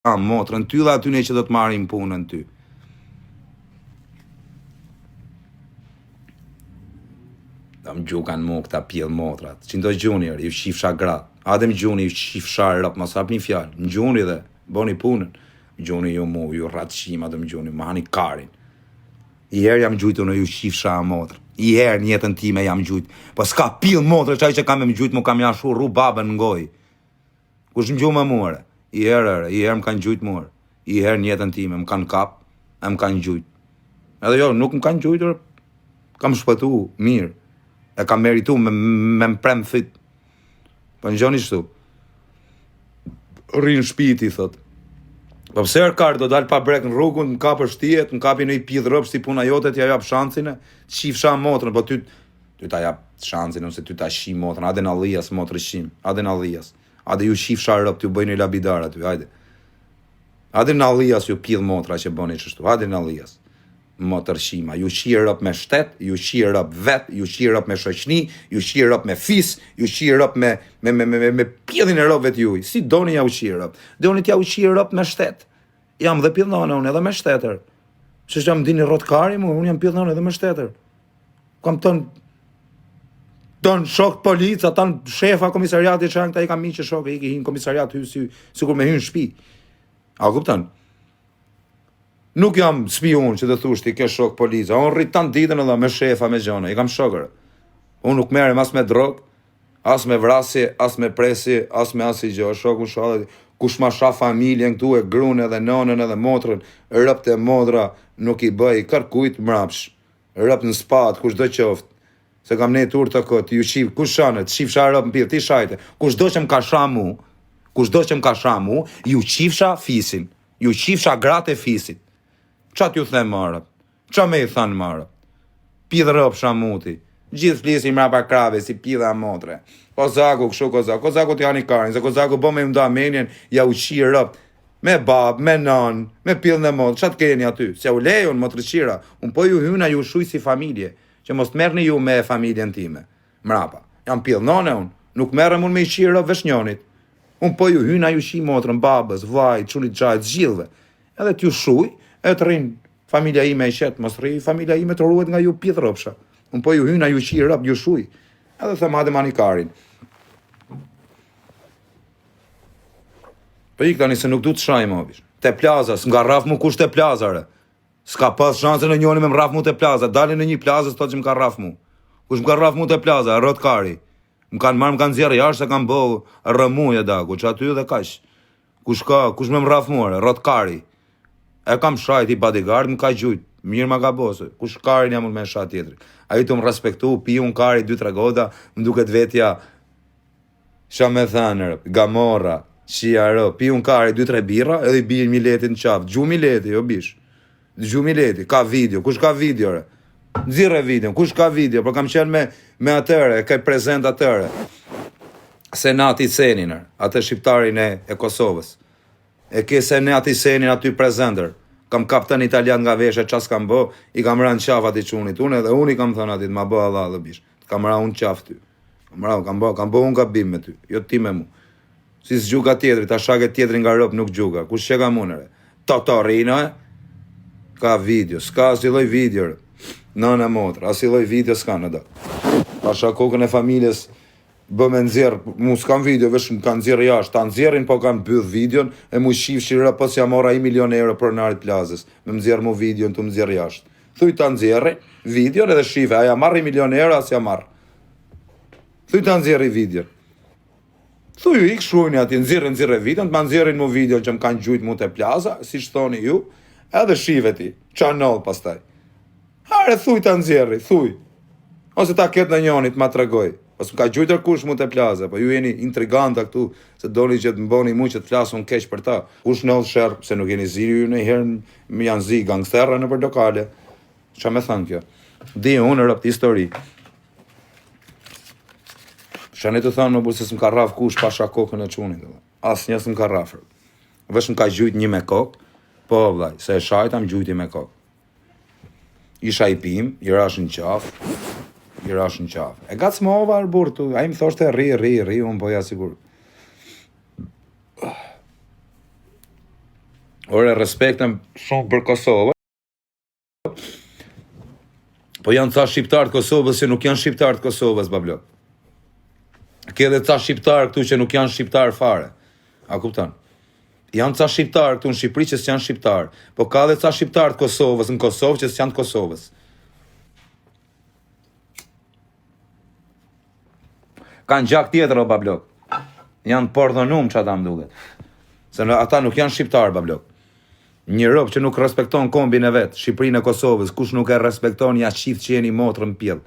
Motrën ty dhe atyne që do të marrin punën ty. Da më gjukan mu këta pjellë motrat. Që ndo gjuni, ju qifsha gratë. Hajde më gjuni, ju qifsha robt, mos hapni fjalë. Më gjuni dhe, boni punën. Më gjuni ju mu, ju rratshima dhe më gjuni, më hani karin. I herë jam gjujtë unë ju qifsha motrë. I herë në jetën time jam gjujtë. Po s'ka pjellë motrë qaj që ka me më gjujtë, mu kam ja shurru babën në gojë. Kush më gju me mu ore? I herë ore, i herë më kanë gjujt mu ore. I herë në jetën time më kanë kap e më kanë gjujt. Edhe jo, nuk më kanë gjujtur, kam shpëtu mirë. E kam meritu me me më pre n'fyt. Po ngjoni kështu. Rri në shtëpi ti thot. Po pse er kar do dal pa brek në rrugën, më kapësh ti, të më kapi një pidh rob si puna jote t'ja jap shansin, të qifsha motrën, po ty Ty ta jap shansin ose ty ta shi motrën, hajde nallias motër shim, hajde nallias. Hajde ju qifsha robt, ju bëj një labidar aty, hajde. Hajde nallias ju pidh motra që bëni qështu, hajde nallias. Motër shima, ju qi rob me shtet, ju qi rob vet, ju qi rob me shoqni, ju qi rob me fis, ju qi rob me me me me me, me pidhin e robëve të juj. Si doni ja u qi rob? Doni t'ja u qi rob me shtet. Jam dhe pidhnone unë edhe me shtetër. Që jam dini rrot kari mu, unë jam pidhnone edhe me shtetër. Kam tënë Ton shok polica, tan shefa komisariati që janë këta i kam miq e shokë, i hin komisariat hy si sikur me hyn në shtëpi. A kupton? Nuk jam spiun që të thush ti ke shok polica. Unë rri tan ditën edhe me shefa me gjona, i kam shokër. Unë nuk merrem as me drogë, as me vrasje, as me presje, as me asnjë gjë. Shoku shallë, kush ma sha familjen këtu e grun edhe nënën edhe motrën, robt e motra nuk i bëj kërkujt mrapsh. Rob në spat, kush do qoftë, se kam nejt urtë të kot, ju qif, kush shanë, të qifsha rob në pidh, ti shajte, kush do që më ka sha mu, kush do që më ka sha mu, ju qifsha fisin, ju qifsha gratë e fisit. Ça t'ju them më rob? Ça me i thanë më rob? Pidh rob shamuti. Gjithë flisin mrapa krave si pidha motre. Kozaku, kështu kozaku. Kozaku t'jani karin, se kozaku bo me ju nda menjen, ja u qi rob. Me babë, me nanë, me pidhën e motrës, ça të keni aty? S'ja u lej unë, motërqira, unë po ju hyna ju shuj si familje, që mos të merrni ju me familjen time. Mrapa. Jam pidh none unë, nuk merrem unë me i qi rob veç njonit. Unë po ju hyna ju qi motrën, babës, vllait, çunit xhajt, gjithëve. Edhe t'ju shuj, e të rrin familja ime e qetë, mos rri familja ime të ruhet nga ju pidh robsha. Unë po ju hyna ju qi rob, ju shuj. Edhe them hajde mani karin. Po ik tani se nuk du të shaj më bish. Te plaza, s'më rraf mu kush te plaza re. S'ka pas shanse në njoni me më rraf mu te plaza. Dalin në një plazë s'thotë që më ka rraf mu. Kush më ka rraf mu te plaza, rrot kari. Më kanë marrë, më kanë nxjerrë jashtë se kanë bë rrëmujë daku, që aty dhe kaq. Kush ka, kush me më rraf mu re, rrot kari. E kam shajt i bodyguard, më ka gjujt. Mirë ma ka bo, se kush karin jam unë me sha tjetrin. Ai të më respektu, pi unë kari 2-3 gota, më duket vetja Ça me thanë, rëp, gamorra, qia rë, pi unë kari 2-3 birra, edhe i bijë miletit në qafë, gju mileti, jo bish. Gju mileti, ka video, kush ka video, re? Nxirre video, kush ka video, po kam qenë me, me atëre, e kaj prezent atëre. Senati Senin, atë shqiptarin e, e Kosovës. E ke Senati Senin aty prezenter. Kam kap tën italian nga veshe, ça s'kam bo, i kam ra në qafë atij çunit, unë edhe unë i kam thënë atit, ma bo Allah dhe bish. Kam ra unë qafë ty. Kam ra, kam bo, kam bo unë gabim me ty, jo ti me mu. Si s'gjuka tjetri, ta shake tjetri nga rob nuk gjuka. Kush që kam unë, re? Totorino, e? Ka video, s'ka asnjë lloj video, re. Nëna motra, asnjë lloj video s'ka në do. Pasha kokën e familjes, bë me nxjerr, mu s'kam video, veç më kanë nxjerr jashtë, ta nxjerrin po kanë mbyll videon, e mu qifshi rë, po s'ja mora 1 milion euro pronarit plazës, me më nxjerr mu videon të më nxjerr jashtë. Thuj ta nxjerri videon edhe shife, a ja marr 1 milion euro, a s'ja marr. Thuj ta nxjerri videon. Thuj ju ik shkruajni aty, nxirre nxirre videon, të ma nxjerrin mu videon që më kanë gjujt mu te plaza, siç thoni ju, edhe shife ti, ça ndodh pastaj. Hare thuj ta nxjerri, thuj. Ose ta ketë në njoni të ma tregoj. Po s'më ka gjujtur kush mu te plaza, po ju jeni intriganta këtu, se doni që të mboni mu që të flas unë keq për ta. Kush ndodh sherr, pse nuk jeni zi ju ndonjëherë më janë zi gangsterra nëpër lokale. Ça me thënë kjo? Di unë robt histori. Shani të thonë më burë se s'më ka rraf kush pasha kokën e çunit. Asnjë s'më ka rrafër. Veç më ka gjujt një me kokë, po vllai, se e shajta më gjujti me kokë. Isha i pim, i rash në qafë, i rash në qafë. E gacmova ar burr tu, ai më thoshte rri, rri, rri, unë boja sigur. Ore, respekte shumë për Kosovën. Po janë ca shqiptarë të Kosovës që nuk janë shqiptarë të Kosovës, bablo. Ke edhe ca shqiptarë këtu që nuk janë shqiptarë fare. A kupton? Janë ca shqiptarë këtu në Shqipëri që s'janë shqiptarë. Po ka edhe ca shqiptarë të Kosovës në Kosovë që s'janë të Kosovës. Kanë gjak tjetër o bablok. Janë pordhonum që ata më duket. Se në, ata nuk janë shqiptarë bablok. Një rob që nuk respekton kombin e vet, Shqipërinë e Kosovës, kush nuk e respekton ja qift qeni motrën pjell.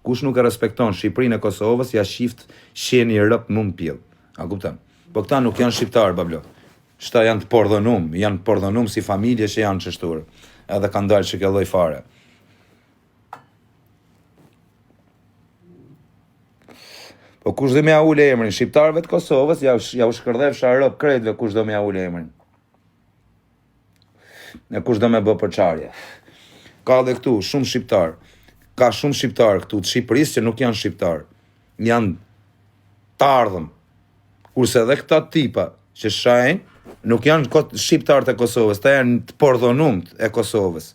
Kush nuk e respekton Shqipërinë e Kosovës, ja qift qeni rëp mu pjell. A kupton? Po këta nuk janë shqiptarë bablok. Qëta janë të pordhonum, janë të pordhonum si familje që janë qështur. Edhe kanë dalë që kjo lloj fare. Po kush do me ja ulë emrin shqiptarëve të Kosovës, ja ja u shkërdhefsha rob krejtve kush do me ja ulë emrin. E kush do me bë përçarje. Ka dhe këtu shumë shqiptar. Ka shumë shqiptar këtu të Shqipërisë që nuk janë shqiptar. Janë të ardhëm. Kurse edhe këta tipa që shajnë nuk janë shqiptarët e Kosovës, ta janë të pordhonumt e Kosovës.